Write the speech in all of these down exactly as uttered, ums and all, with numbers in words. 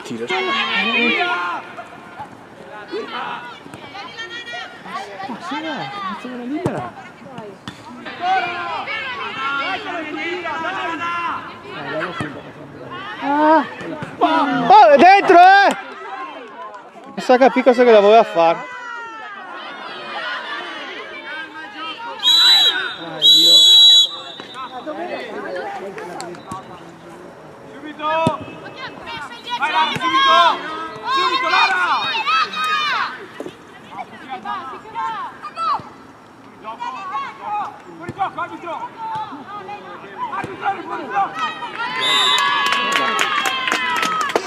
Tira. Ma sì, dai, ma se la libera. Ah. Oh, xe dentro, eh! No sa capì cosa che la voleva far. Subito! Vai, Lara, subito! Subito, Lara!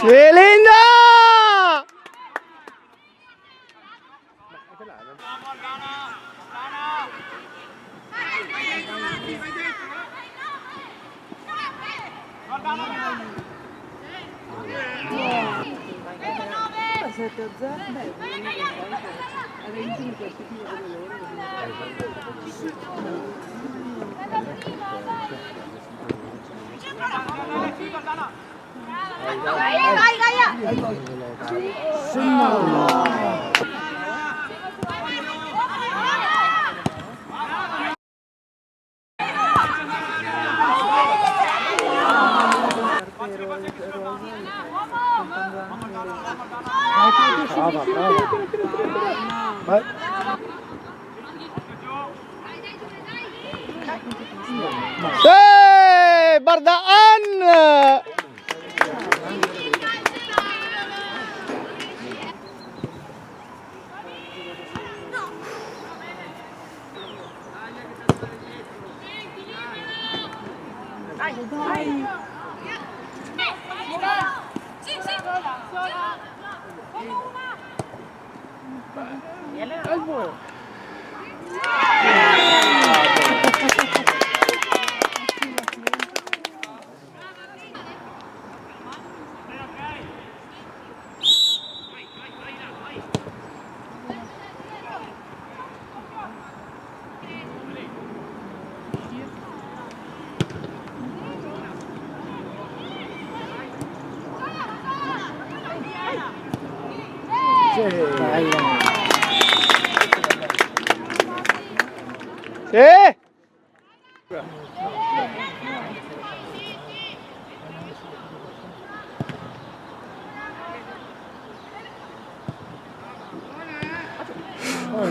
Sì, linda! Brava, brava. Vai. Sì, varda Ann! Sì.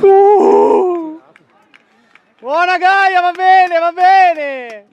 Uh! Bona Gaia, va ben, va ben!